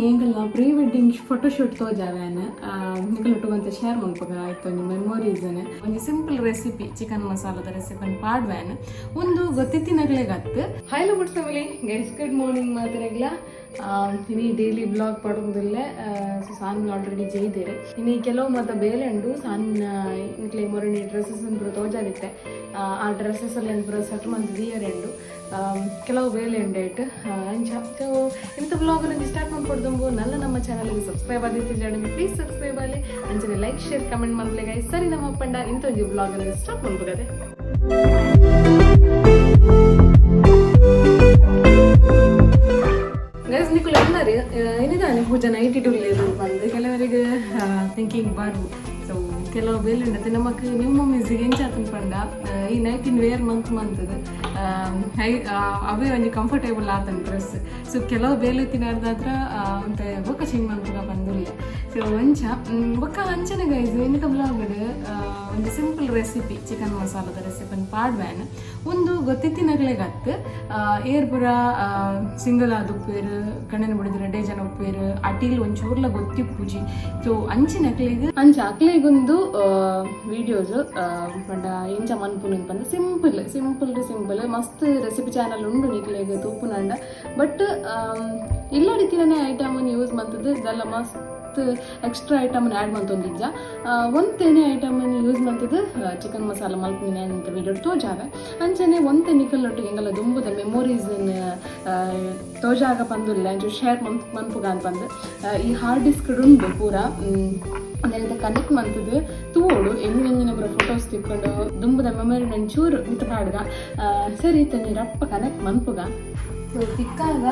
ಎಂಕಲ್ನ pre wedding photoshoot ತೋಜಾವೇನ್ ನಿಕಲೊಟ್ಟುಗಂತ share ಮನ್ಪಗ ಆಯ್ತು ಒಂಜಿ ಮೆಮೊರೀಸ್. ಒಂಜಿ ಸಿಂಪಲ್ ರೆಸಿಪಿ, ಚಿಕನ್ ಮಸಾಲದ ರೆಸಿಪಿ ಪಾಡ್ವೇನ್. ಒಂದು ಗೊತ್ತಿತ್ತಿನಗ್ಲೆಗತ್ತು. Hi good family guys, good morning ಮಾತೆರೆಗ್ಲ. ಇನಿ ಡೈಲಿ ಬ್ಲಾಗ್ ಪಡೊಂದಿಲ್ಲ. ಸೊ ಸಾನ್ ಆಲ್ರೆಡಿ ಜೈದೇರೆ. ಇನಿ ಕೆಲವು ಮಾತ ಬೇಲೆ ಉಂಡು. ಸಾನ್ ನಿಕ್ಲೆ ಮೊರಣಿ ಡ್ರೆಸ್ಸಸ್ ಪೂರ ತೋಜಾದಿತ್ತೆ. ಆ ಡ್ರೆಸ್ಸಸ್ ಎಲ್ಲ ಪೂರ ಸೆಟ್ ಮಂತ್ ದಿಯರೆ ಉಂಡು. ಕೆಲವು ಬೇಲೆ ಉಂಡು ಐಟ್ ಅಂಚ. ಸೊ ಇಂಥ ಬ್ಲಾಗ್ ಸ್ಟಾರ್ಟ್ ಮಾಡ್ಕೊಡ್ದಂಬು ನಲ್ಲ ನಮ್ಮ ಚಾನಲ್ಗೆ ಸಬ್ಸ್ಕ್ರೈಬ್ ಆದಿತ್ತು ಜಾಡಂಗೆ ಪ್ಲೀಸ್ ಸಬ್ಸ್ಕ್ರೈಬ್ ಆಗಲಿ. ಅಂಚನೆ ಲೈಕ್, ಶೇರ್, ಕಮೆಂಟ್ ಮಾಡ್ಲೆ ಗೈಸ್. ಸರಿ, ನಮ್ಮ ಪಂಡ ಇಂಥ ಒಂಜಿ ಬ್ಲಾಗ್ ಸ್ಟಾರ್ಟ್ ಮಾಡ್ಬೇಕಾದೆ. ಗೈಸ್, ನಿಕುಲು ಎಲ್ಲಾರು ಏನಿದಾನೆ ಪೂಜಾ ನೈಟ್ ಇಡುಲ್ಲೇರು ಬಂದು ಕೆಲವರಿಗೆ ಥಿಂಕಿಂಗ್ ಬಾರು. ಸೊ ಕೆಲವು ಬೇಲೆ ಉಂಡತೆ ನಮಕ್ ನ್ಯೂ ಮಮ್ಮೀಸಿಗೆ ಎಂಚಾತನ್ ಪಂಡ ಈ ನೈಟಿನ್ ವೇರ್ ಮಂತ್ ಮಂತದ ಅವೇ ಒಂಜಿ ಕಂಫರ್ಟೇಬಲ್ ಆತನ್ ಡ್ರೆಸ್. ಸೊ ಕೆಲವು ಬೇಲೆ ತಿನ್ನರ್ದಾತ್ರ ಒಂತೆ ಬೊಕ್ಕ ಚೇಂಜ್ ಮನ್ಪುಗ ಬಂದಿಲ್ಲ. ಸೊ ಅಂಚ ಬೊಕ್ಕ ಅಂಚನೆ ಗೈಸ್, ಇನ್ನಿತ ಬ್ಲಾಗ್ ಒಂಜಿ ಸಿಂಪಲ್ ರೆಸಿಪಿ, ಚಿಕನ್ ಮಸಾಲದ ರೆಸಿಪಿ ಪಾಡ್ವೇನ್. ಒಂದು ಗೊತ್ತಿತ್ತಿನಗ್ಲೆಗತ್ತು. ಏರ್ ಪೂರ ಸಿಂಗಲ್ ಆದ್ ಉಪ್ಪೇರು, ಕಣ್ಣನ ಬಿಡಿದ ರೆಡ್ಡೆ ಜನ ಉಪ್ಪೇರು, ಅಟಿಲ್ ಒಂಚೂರ್ಲ ಗೊತ್ತಿಪ್ಪುಜಿ. ಸೊ ಅಂಚಿನಕ್ಲೆಗ್ ಅಂಚ ಅಕ್ಲೆಗೊಂದು ವಿಡಿಯೋಸ್ ಪಂಡ ಎಂಚ ಮನ್ಪುನು ಪಂಡ ಸಿಂಪಲ್, ಸಿಂಪಲ್ ಸಿಂಪಲ್. ಮಸ್ತ್ ರೆಸಿಪಿ ಚಾನಲ್ ಉಂಡು ನಿಕ್ಲೆಗ್ ತೂಪುನಂಡ. ಬಟ್ ಇಲ್ಲಡಿತ್ತಿನ ಐಟಮ್ ಯೂಸ್ ಮಂತದ್ದು ಇದೆಲ್ಲ ಮಸ್ತ್ ಎಕ್ಸ್ಟ್ರಾ ಐಟಮ್ ಆ್ಯಡ್ ಮಂತೊಂದಿಜ್ಜ. ಒಂತೇನೆ ಐಟಮ್ ಯೂಸ್ ಮಂತದ್ದು ಚಿಕನ್ ಮಸಾಲ ಮಲ್ಪುನ ಅಂತ ವಿಡಿಯೋ ತೋಜಾವೆ. ಅಂಚನೆ ಒಂತೆ ನಿಕಲೊಟ್ಟಿಗೆ ಎಂಗಲ ದುಂಬುದ ಮೆಮೊರೀಸ್ ತೋಜಾಗ ಪಂದುಲ್ಲ, ಅಂಚ ಶೇರ್ ಮನ್ಪುಗ ಅಂತ ಪಂದು. ಈ ಹಾರ್ಡ್ ಡಿಸ್ಕ್ ಉಂಡು ಪೂರ ಅದೇನಿದೆ ಕನೆಕ್ಟ್ ಮಂತದ್ದು ತೂವೋಡು. ಎಂಜಿನ ಎಂಜಿನ ಪೂರ ಫೋಟೋಸ್ ತಿಕ್ಕೊಂಡು ದುಂಬುದ ಮೆಮೊರಿ ಒಂಚೂರು ಮಿತ್ತ ಪಾಡ್ಗ. ಸರಿ, ತನ್ನಿ ರಪ್ಪ ಕನೆಕ್ಟ್ ಮನ್ಪುಗ. ಸೊ ತಿಕ್ಕಾಗ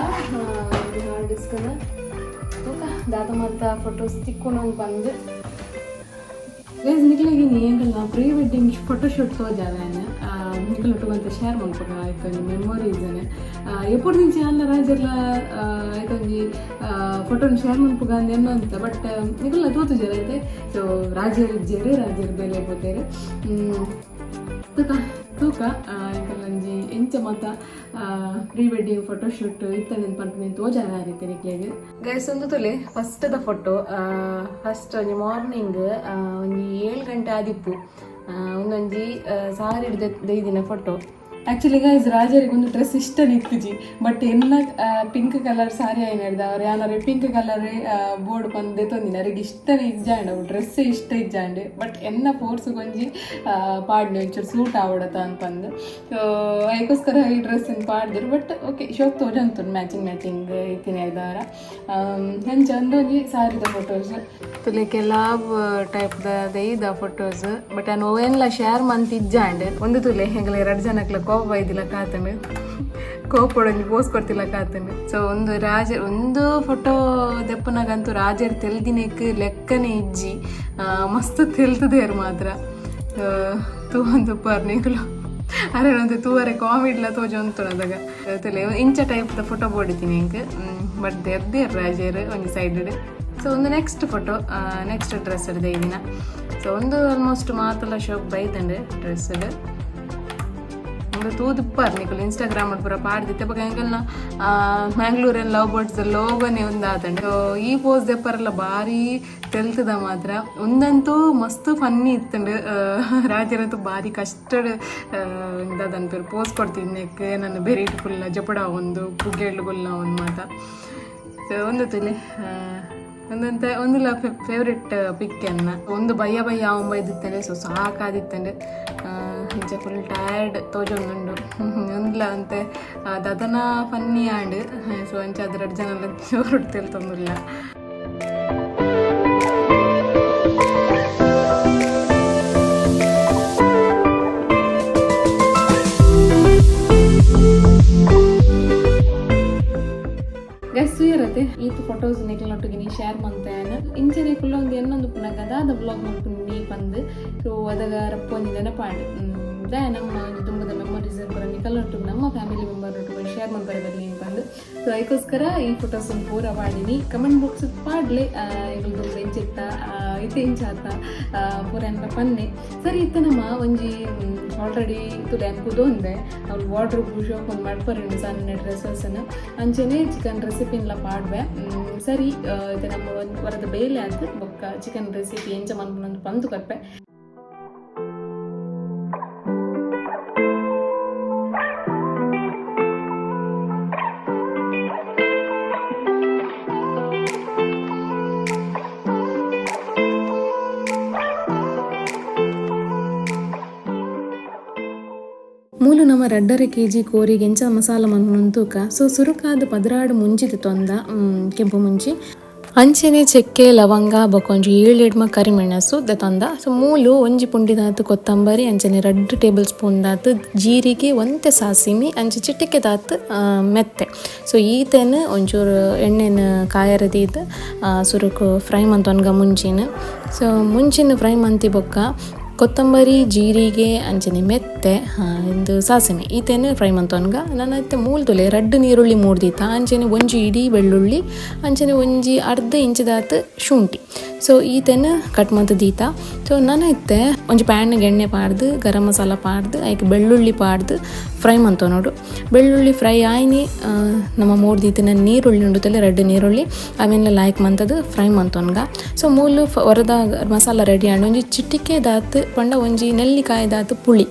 ಹಾರ್ಡ್ ಡಿಸ್ಕನ ತೂಕ ದಾದ ಮಾತ ಫೋಟೋಸ್ ತಿಕ್ಕೊಂಡು ಬಂದು. ಗೈಸ್, ನಿಕ್ಲೆಗೆ ಎಂಕಲ್ನ ಪ್ರೀ ವೆಡ್ಡಿಂಗ್ ಫೋಟೋಶೂಟ್ ತೋಜಾವೇನ್. ನಿಕಲೊಟ್ಟುಗಂತ ಶೇರ್ ಮನ್ಪುಗ ಆಯ್ತು ಒಂಜಿ ಮೆಮೊರೀಸ್. ಎಪ್ಪುಡು ದಿಂಚಿ ಅಲ್ಲ ರಾಜರ್ಲ ಆಯ್ತು ಒಂಜಿ ಫೋಟೋನ ಶೇರ್ ಮನ್ಪುಗ ಅಂದ್ ಎನ್ನೋ ಅಂತ. ಬಟ್ ನಿಕಲ್ನ ತೂತುಜರ ಐತೆ. ಸೊ ರಾಜರು ಇಜ್ಜೇರು, ರಾಜರು ಬೇಲೆ ಪೋತೇರು. ತೂಕ ತೂಕ ಎಂಕಲ್ನೊಂಜಿ ಎಂಚ ಮಾತ ಪ್ರೀ ವೆಡ್ಡಿಂಗ್ ಫೋಟೋಶೂಟ್ ಇತ್ತಂದ್ ಪನ್ಪಿನ ತೋಜಾನ ರೀತಿ ನಿಕ್ಲೆಗ್. ಗೈಸ್, ಒಂದು ತುಲೆ ಫಸ್ಟ್ ದ ಫೋಟೋ. ಫಸ್ಟ್ ಒಂಜಿ ಮಾರ್ನಿಂಗ್ ಒಂಜಿ 7 ಗಂಟೆ ಆದಿಪ್ಪು. ಒಂದೊಂಜಿ ಸಾರಿ ದೈದಿನ ಫೋಟೋ. ಆಕ್ಚುಲಿ ಗೈಸ್, ರಾಜರಿಗೆ ಒಂದು ಡ್ರೆಸ್ ಇಷ್ಟ ನಿತ್ತುಜಿ. ಬಟ್ ಎನ್ನ ಪಿಂಕ್ ಕಲರ್ ಸಾರಿ ಆಯ್ನಡ್ದ ಅವ್ರು ಯಾನಾರೆ ಪಿಂಕ್ ಕಲರ್ ಬೋರ್ಡ್ ಬಂದೆ ತೊಂದಿನ. ಅವ್ರಿಗೆ ಇಷ್ಟನೇ ಇಜ್ಜಾಂಡ್, ಅವು ಡ್ರೆಸ್ ಇಷ್ಟ ಇಜ್ಜಾಂಡ್. ಬಟ್ ಎನ್ನ ಫೋರ್ಸ್ ಒಂಜಿ ಪಾಡ್ನೆ ಒಂಚೂರು ಸೂಟ್ ಆವಡತ ಅಂತಂದು. ಸೊ ಅದಕ್ಕೋಸ್ಕರ ಈ ಡ್ರೆಸ್ ಪಾಡ್ದಿರು. ಬಟ್ ಓಕೆ, ಶೋಕ್ ತೋಜಂತು ಮ್ಯಾಚಿಂಗ್ ಮ್ಯಾಚಿಂಗ್ ಇತ್ತಿನ ಇದ್ದಾರ. ಅಂಚ ಒಂದೊಂಜಿ ಸಾರಿದ ಫೋಟೋಸ್ ತುಲೆ ಕೆಲವು ಟೈಪ್ ದ ದೈದ ಫೋಟೋಸ್. ಬಟ್ ನಾನು ಅವೆನ್ಲ ಶೇರ್ ಮಂತಿಜ್ಜಾಂಡ್. ಒಂದು ತುಲೆ ಹೆಂಗಲ ಎರಡು ಜನಕ್ಲ ಕೋಪ ಬೈದಿಲ್ಲ ಕಾತಂಡು, ಕೋಪೊಡೊಂಜಿ ಪೋಸ್ ಕೊಡ್ತಿಲ್ಲ ಕಾತಂಡು. ಸೊ ಒಂದು ರಾಜ ಒಂದು ಫೋಟೋ ದೆಪ್ಪನಾಗಂತೂ ರಾಜರ್ ತೆಲ್ದಿನೆಕ್ ಲೆಕ್ಕನೆ ಇಜ್ಜಿ. ಮಸ್ತ್ ತೆಲ್ತದೇರು ಮಾತ್ರ. ತೂವಂದು ನಿಕುಲು ಅರೆ ಒಂದು ತೂವರೆ ಕಾಮಿಡ್ಲ ತೋಜೊಂತು ಅದಾಗ. ತುಲೆ ಇಂಚ ಟೈಪ್ ದ ಫೋಟೋ ಬೋಡಿತೀನಿ ಎಂಕ್. ಬಟ್ ದೆರ್ದೇರ್ ರಾಜರ್ ಒಂಜಿ ಸೈಡ್. ಸೊ ಒಂದು ನೆಕ್ಸ್ಟ್ ಫೋಟೋ, ನೆಕ್ಸ್ಟ್ ಡ್ರೆಸ್ ದಿನ. ಸೊ ಒಂದು ಆಲ್ಮೋಸ್ಟ್ ಮಾತಲ್ಲ ಶೋಕ್ ಬೈತಂಡು ಡ್ರೆಸ್. ಒಂದು ತೂದುಪ್ಪಾರ್ ನಿಕುಲು ಇನ್ಸ್ಟಾಗ್ರಾಮ್ ಪೂರ ಪಾಡ್ದಿತ್ತೆ. ಬೊಕ ಎಂಕಲ್ನ ಮ್ಯಾಂಗ್ಳೂರಲ್ಲಿ ಲವ್ ಬರ್ಡ್ಸ್ ಲೋಗೋನೆ ಒಂದು ಆತಂಡು. ಸೊ ಈ ಪೋಸ್ ದೆಪ್ಪರೆಲ್ಲ ಭಾರಿ ತೆಲ್ತದ ಮಾತ್ರ. ಒಂದಂತೂ ಮಸ್ತ್ ಫನ್ನಿ ಇತ್ತಂಡು. ರಾಜರಂತೂ ಭಾರಿ ಕಷ್ಟಡ್ ದಾದನ್ಪೇರು ಪೋಸ್ ಕೊಡ್ತಿದ್ನೆಕ್ ನನ್ನ ಬೆರೀಟ್ ಫುಲ್ಲ ಜಪಡ ಒಂದು ಪುಗ್ಗೆಳ್ಳು ಗುಲ್ಲ ಒಂದು ಮಾತ. ಸೊ ಒಂದು ತುಲೆ ಒಂದಂತ ಒಂದುಲ ಫೇವ್ರೆಟ್ ಪಿಕ್ ಅನ್ನ. ಒಂದು ಬಯ್ಯ ಬಯ್ಯ ಅವಂಬ ಇದ್ದಿತ್ತಂಡೆ. ಸೊ ಸಾಕಾದಿತ್ತಂಡೆ. ಇಂಚ ಫುಲ್ ಟಯರ್ಡ್ ತೋಜೊಂದುಂಡು. ಒಂದ್ಲ ಅಂತೆ ದದನ ಫನ್ನಿ ಆಂಡ್. ಸೊ ಅಂಚ ಅದ್ರ ಜನ ಜೋರು ತೆಲ್ತೊಂದುಲ್ಲ. ಗೈಸ್, ಇರತ್ತೆ ಈತ್ ಫೋಟೋಸ್ ನಿಕ್ಲೊಟ್ಟಿಗೆ ನೀ ಶೇರ್ ಮಂತೇನ. ಇಂಚನೆ ಕುಲ್ಲ ಒಂದು ಎನ್ನೊಂದು ಪುನಗ ಅದಾದ ಬ್ಲಾಗ್ ಮಲ್ಪುನಿ ನೀ ಪಂದ್. ಸೊ ಅದಾಗ ರಪ್ಪ ಒಂಜಿ ನೆನಪಾಂಡ್. ದಾಯ ನಮ್ಮ ಒಂಜಿ ದುಂಬುದ ಮೆಮೊರೀಸ್ ಪೂರ ನಿಕಲೊಟ್ಟು ನಮ್ಮ ಫ್ಯಾಮಿಲಿ ಮೆಂಬರ್ ಒಟ್ಟು ಶೇರ್ ಮಲ್ಪರೆ ಬಲ್ಲಿ ಪಂದ್. ಸೊ ಐಕೋಸ್ಕರ ಈ ಫೋಟೋಸ್ ಪೂರ ಪಾಡಿನಿ. ಕಮೆಂಟ್ ಬಾಕ್ಸ್ ಪಾಡ್ಲೆ, ಎಂಕುಲು ದುಂಬು ಎಂಚಿತ್ತ, ಇತ್ತೆ ಎಂಚಾತ ಪೂರ ಎನ್ನ ಪನ್ನೆ. ಸರಿ, ಇತ್ತೆ ನಮ್ಮ ಒಂಜಿ ಆಲ್ರೆಡಿ ತುಲೆ ಕುದೊಂದೆ ಅವ್ಳು ವಾಟರ್ ಶೋಕ್ ಒಂದು ಮಡ್ಪರುಂಡು ಸಣ್ಣ ಡ್ರೆಸ್ಸಸ್ ಅಂಚನೆ ಚಿಕನ್ ರೆಸಿಪಿನ್ಲ ಪಾಡ್ವೆ. ಸರಿ, ಇತ್ತೆ ನಮ್ಮ ಒಂದು ವರದ ಬೇಲೆ ಆತು ಬೊಕ್ಕ ಚಿಕನ್ ರೆಸಿಪಿ ಎಂಚ ಮನ್ಪುನಂದು ಪಂದು ಕೊರ್ಪೆ. ಮೂಲು ನಮ್ಮ 2.5 ಕೆಜಿ ಕೋರಿಗೆ ಎಂಚ ಮಸಾಲ ಮನ್ಪುನಂದು ತೂಕ. ಸೊ ಸುರುಕಾದ 12 ಮುಂಚಿದ ತೊಂದ ಕೆಂಪು ಮುಂಚಿ, ಅಂಚೆನೆ ಚೆಕ್ಕೆ ಲವಂಗ ಬೊಕ್ಕ ಒಂಜಿ 7 ಎಡ್ಮ ಕರಿಮೆಣಸು ತಂದ. ಸೊ ಮೂಲು ಒಂಜಿ ಪುಂಡಿದಾತು ಕೊತ್ತಂಬರಿ, ಅಂಚನೆ 2 ಟೇಬಲ್ ಸ್ಪೂನ್ ದಾತು ಜೀರಿಗೆ, ಒಂತೆ ಸಾಸಿಮಿ, ಅಂಚೆ ಚಿಟಿಕೆ ದಾತು ಮೆತ್ತೆ. ಸೊ ಈತೆನ್ ಒಂಚೂರು ಎಣ್ಣೆನ ಕಾಯರ ದೀದ್ ಸುರುಕು ಫ್ರೈ ಮಂತೊನ್ಗ ಮುಂಚಿನ. ಸೊ ಮುಂಚಿನ ಫ್ರೈ ಮಂತಿ ಬೊಕ್ಕ ಕೊತ್ತಂಬರಿ, ಜೀರಿಗೆ, ಅಂಚನೆ ಮೆತ್ತೆ, ಇಂದು ಸಾಸಿಮೆ ಈತೆನ್ ಫ್ರೈ ಮಂತೊನ್ಗ. ನನ ಇತ್ತೆ ಮೂಲು ತುಲೆ 2 ನೀರುಳ್ಳಿ ಮೂರ್ದಿತ್ತ, ಅಂಚನೆ ಒಂಜಿ ಇಡೀ ಬೆಳ್ಳುಳ್ಳಿ, ಅಂಚನೆ ಒಂಜಿ ಅರ್ಧ ಇಂಚದಾತ್ ಶುಂಠಿ. ಸೊ ಈತೆನ್ ಕಟ್ ಮಂತ್ ದೀತ. ಸೊ ನನ ಇತ್ತೆ ಒಂಜಿ ಪ್ಯಾನ್ ಎಣ್ಣೆ ಪಾಡ್ದು ಗರಂ ಮಸಾಲ ಪಾಡ್ದು ಐಕ್ ಬೆಳ್ಳುಳ್ಳಿ ಪಾಡ್ದು ಫ್ರೈ ಮಂತೊನೊಡು. ಬೆಳ್ಳುಳ್ಳಿ ಫ್ರೈ ಆಯ್ನಿ ನಮ್ಮ ಮೂರ್ದೀತಿನ ನೀರುಳ್ಳಿ ಉಂಡುತ್ತಲೆ 2 ನೀರುಳ್ಳಿ ಅವೆಲ್ಲ ಲಾಯ್ಕ್ ಮಂತದು ಫ್ರೈ ಮಂತೊನ್ಗ. ಸೊ ಮೂಲು ಹೊರದ ಮಸಾಲ ರೆಡಿ ಆಂಡ್ ಒಂಜಿ ಚಿಟಿಕೆ ದಾತ್ ಪಂಡ ಒಂಜಿ ನೆಲ್ಲಿಕಾಯಿ ದಾತ್ ಪುಳಿ,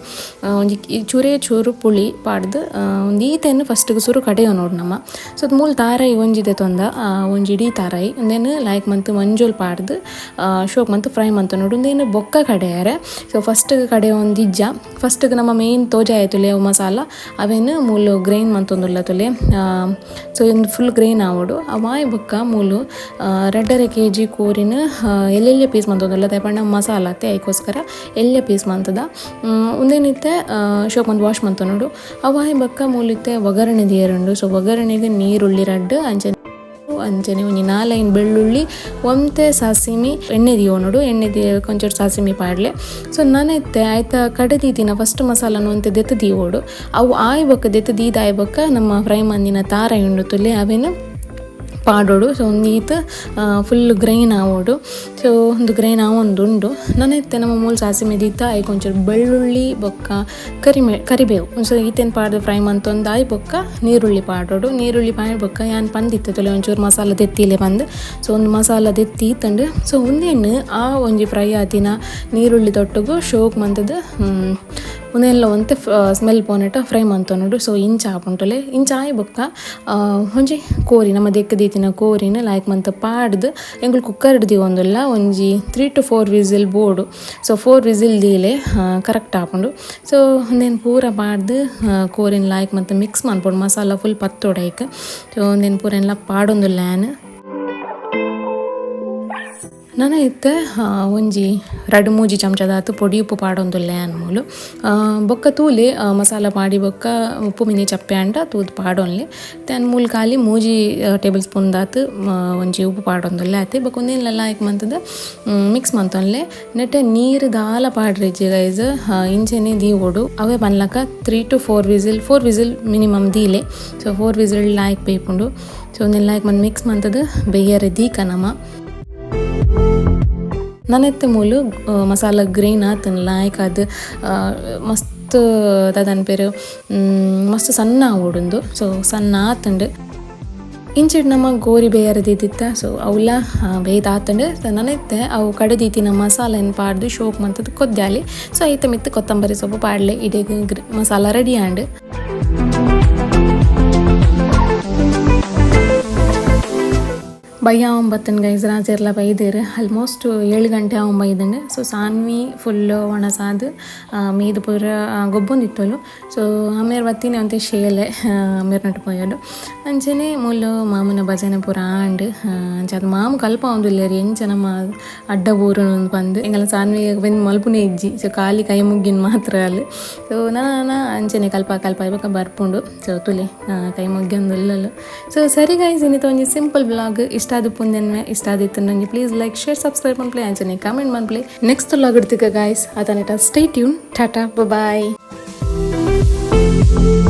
ಒಂಜಿ ಚೂರೇ ಚೂರು ಪುಳಿ ಪಾಡ್ದು ಒಂದು ಈತೆನ್ ಫಸ್ಟ್ಗೆ ಸುರು ಕಡೆಯೋ ನೋಡು ನಮ್ಮ. ಸೊ ಅದು ಮೂಲು ತಾರಾಯಿ ಒಂಜಿದೆ ತೊಂದ, ಒಂಜಿ ಇಡೀ ತಾರಾಯಿ ಒಂದೇನು ಲಾಯ್ಕ್ ಮಂತ್ ಮಂಜೋಲ್ ಪಾಡ್ದು ಶೋಕ್ ಮಂತ್ ಫ್ರೈ ಮಂತ ನೋಡು. ಒಂದೇನು ಬೊಕ್ಕ ಕಡೆಯಾರೆ. ಸೊ ಫಸ್ಟ್ ಕಡೆ ಒಂದು ಇಜ್ಜ ಫಸ್ಟ್ಗೆ ನಮ್ಮ ಮೇನ್ ತೋಜ ಆಯ್ತುಲೆ ಅವು ಮಸಾಲ ಅವೇನು ಮೂಲು ಗ್ರೈನ್ ಮಂತೊಂದುಲ್ಲ ತುಲೆ. ಸೊ ಇಂದು ಫುಲ್ ಗ್ರೈನ್ ಆವಡು ಅವಾಯ್ ಬೊಕ್ಕ ಮೂಲು 2.5 ಕೆಜಿ ಕೋರಿನ ಎಲ್ಲೆಲ್ಲ ಪೀಸ್ ಮಂತೊಂದುಲ್ಲ ಪಂಡ ಮಸಾಲ ಅತ್ತೆ ಐಕೋಸ್ಕರ ಎಲ್ಲ ಪೀಸ್ ಮಂತದ. ಒಂದೇನಿತ್ತೆ ಶೋಕ್ ಮಂತ್ ವಾಶ್ ಮಂತ ನೋಡು. ಅವಾಯ್ ಬೊಕ್ಕ ಮೂಲಿತ್ತೆ ಒಗ್ಗರಣೆ ದಿಯರುಂಡು. ಸೊ ಒಗ್ಗರಣೆಗೆ ನೀರುಳ್ಳಿ 2, ಅಂಚನೆ ಅಂಚನೆ ಒಂಜಿ 4 ಬೆಳ್ಳುಳ್ಳಿ, ಒಂತೆ ಸಾಸಿಮಿ, ಎಣ್ಣೆ ದಿಯೋ ನೋಡು. ಎಣ್ಣೆ ದಿಯ ಕೊಂಚೂರು ಸಾಸಿಮಿ ಪಾಡ್ಲೆ. ಸೊ ನಾನಿತ್ತೆ ಆಯ್ತಾ ಕಡೆದೀತಿನ ಫಸ್ಟ್ ಮಸಾಲನು ಒಂತೆ ದೆತ್ತು ದೀವೋಡು. ಅವು ಆಯ್ ಬೊಕ್ಕ ದೆತ್ತು ದೀದ ಆಯ್ ಬೊಕ್ಕ ನಮ್ಮ ಫ್ರೈ ಮಂದಿನ ತಾರ ಉಂಡು ತುಲೆ ಅವೇನು ಪಾಡೋಡು. ಸೊ ಒಂದು ಈತ್ ಫುಲ್ ಗ್ರೈನ್ ಆವೋಡು. ಸೊ ಒಂದು ಗ್ರೈನ್ ಆವೊಂದು ಉಂಡು. ನಾನಿತ್ತೆ ನಮ್ಮ ಮೂಲು ಸಾಸಿಮೆ ದೀತ ಐಕ್ ಒಂಚೂರು ಬೆಳ್ಳುಳ್ಳಿ ಬೊಕ್ಕ ಕರಿಬೇವು ಒಂಚೂರು ಈತೇನು ಪಾಡ್ದು ಫ್ರೈ ಮಂತೊಂದು ಆಯ್ ಬೊಕ್ಕ ನೀರುಳ್ಳಿ ಪಾಡೋಡು. ನೀರುಳ್ಳಿ ಪಾಡ್ ಬೊಕ್ಕ ಯಾನ್ ಪಂದಿತ್ತೆ ತುಲೆ ಒಂಚೂರು ಮಸಾಲ ದೆತ್ತಿಲೆ ಬಂದು. ಸೊ ಒಂದು ಮಸಾಲ ದೆತ್ತಿ ತಂಡು. ಸೊ ಒಂದೇನು ಆ ಒಂಜಿ ಫ್ರೈ ಆತಿನ ನೀರುಳ್ಳಿ ತೊಟ್ಟುಗು ಶೋಕ್ ಮಂತದ್ದು ಒಂದೆಲ್ಲ ಒಂತೆ ಸ್ಮೆಲ್ ಪೋನೆಟ ಫ್ರೈ ಮಂತೊನೊಡು. ಸೊ ಇಂಚ ಆಪುಂಟುಲೆ ಇಂಚ ಆಯ್ ಬೊಕ್ಕ ಒಂಜಿ ಕೋರಿ ನಮ್ಮ ದೆಕ್ಕ ದೀತಿನ ಕೋರಿನ ಲಾಯ್ಕ್ ಮಂತ ಪಾಡ್ದು ಎಂಕುಲು ಕುಕ್ಕರ್ ದೀವೊಂದುಲ್ಲ ಒಂಜಿ 3 to 4 whistle ಬೋಡು. ಸೊ 4 ವಿಸಿಲ್ ದೀಲೆ ಕರೆಕ್ಟ್ ಆಪುಂಡು. ಸೊ ಒಂದೇನು ಪೂರ ಪಾಡ್ದು ಕೋರಿನ ಲಾಯ್ಕ್ ಮಂತ ಮಿಕ್ಸ್ ಮನ್ಪೊಡು ಮಸಾಲ ಫುಲ್ ಪತ್ತೊಡು ಐಕ್. ಸೊ ಒಂದೇನು ಪೂರ ಎಲ್ಲ ಪಾಡೊಂದುಲ್ಲ ಆನ್. ನನ ಇತ್ತೆ ಒಂಜಿ 2-3 ಚಮಚದಾತು ಪೊಡಿ ಉಪ್ಪು ಪಾಡೊಂದುಲ್ಲೆ ಅನ್ಮೂಲು. ಬೊಕ್ಕ ತೂಲೆ ಮಸಾಲ ಪಾಡಿ ಬೊಕ್ಕ ಉಪ್ಪು ಮಿನಿ ಚಪ್ಪೆ ಅಂಡ ತೂದು ಪಾಡೊನ್ಲೆ. ತನ್ ಮೂಲು ಖಾಲಿ 3 ಟೇಬಲ್ ಸ್ಪೂನ್ ದಾತು ಒಂಜಿ ಉಪ್ಪು ಪಾಡೊಂದುಲ್ಲೆ ಆತೆ. ಬೊಕ್ಕ ಒಂದೇನ್ಲ ಲಾಯ್ಕ್ ಮಂತದ ಮಿಕ್ಸ್ ಮಂತೊನ್ಲೆ. ನೆಟ್ಟೆ ನೀರು ದಾಲ ಪಾಡ್ರಿಜ್ಜಿ ಗೈಸ್, ಇಂಚೆನೆ ದೀವೊಡು. ಅವೇ ಪನ್ಲಕ 3 to 4 whistle, 4 whistle minimum ದೀಲೆ. So 4 whistle ಲಾಯ್ಕ್ ಬೇಪುಂಡು. ಸೊ ಒಂದೇನ್ ಲಾಯ್ಕ್ ಮಂತ್ ಮಿಕ್ಸ್ ಮಂತದ ಬೇಯರೆ ದೀಕ ನಮ. ನನೆತ್ತೆ ಮೂಲು ಮಸಾಲ ಗ್ರೈನ್ ಆತನ್ ಲಾಯ್ಕ್ ಅದು ಮಸ್ತ್ ದಾದನ್ ಪೇರು ಮಸ್ತ್ ಸಣ್ಣ ಆವೊಡುಂದು. ಸೊ ಸಣ್ಣ ಆತಂಡು. ಇಂಚಿಡ್ ನಮ್ಮ ಗೋರಿ ಬೇಯರ ದೀದಿತ್ತ. ಸೊ ಅವುಲ ಬೇಯ್ದ ಆತಂಡು. ಸೊ ನನೆತ್ತೆ ಅವು ಕಡೆ ದೀತಿನ ಮಸಾಲೆನ್ ಪಾಡ್ದು ಶೋಕ್ ಮಂತದ್ದು ಕೊದ್ದಾಲಿ. ಸೊ ಐತ ಮಿತ್ತು ಕೊತ್ತಂಬರಿ ಸೊಪ್ಪು ಪಾಡ್ಲೆ ಇಡೀ ಮಸಾಲ ರೆಡಿ ಆಂಡ್. ಬಯ್ಯ ಒಂಬತ್ತನ ಗೈಸ್ ರಾಜೆರ್ಲ ಬೈದೇರು ಆಲ್ಮೋಸ್ಟ್ 7 ಗಂಟೆ ಬೈದಂಡು. ಸೊ ಸಾನ್ವಿ ಫುಲ್ ಒಣಸಾದು ಮೀದು ಪೂರ ಗೊಬ್ಬೊಂದಿತ್ತೋಲು. ಸೊ ಆಮೇಲೆ ಬತ್ತೀನಿ ಅಂತೆ ಶೇಲೆ ಆಮೇಲೆ ನಟ್ಟು ಪೋಯೋಡು. ಅಂಚನೆ ಮೂಲು ಮಾಮನ ಭಜನೆ ಪೂರ ಆಂಡ್. ಅಂಚ ಅದು ಮಾಮ ಕಲ್ಪ ಒಂದುಲ್ಲೇರಿ ಎಂಚ ನಮ್ಮ ಅಡ್ಡ ಊರು ಬಂದು ಎಂಗಲ ಸಾನ್ವಿ ಬಂದು ಮಲ್ಪುನೇ ಇಜ್ಜಿ. ಸೊ ಖಾಲಿ ಕೈ ಮುಗ್ಗಿನ ಮಾತ್ರ ಅಲ್ಲಿ. ಸೊ ನಾನ ಅಂಚನೆ ಕಲ್ಪ ಕಲ್ಪ ಇವಾಗ ಬರ್ಪುಂಡು. ಸೊ ತುಲೆ ಕೈ ಮುಗ್ಗಿ ಒಂದು ಸೊ ಸರಿ ಗೈಸ್, ಇನ್ನಿತ ಒಂಜಿ ಸಿಂಪಲ್ ಬ್ಲಾಗ್ ಇಷ್ಟ ಇಷ್ಟ ಆದುಪ್ಪುಂದೆನ್ಮೆ. ಇಷ್ಟ ಆದಿತ್ತು ಪ್ಲೀಸ್ ಲೈಕ್, ಶೇರ್, ಸಬ್ಸ್ಕ್ರೈಬ್ ಮನ್ಪುಲೆ, ಅಂಚನೆ ಕಾಮೆಂಟ್ ಮನ್ಪುಲೆ. ನೆಕ್ಸ್ಟ್ ವ್ಲಾಗ್ ತಿಕ್ಕ ಗಾಯ್ಸ್. ಅತನಿಟ stay tune, tata, bye.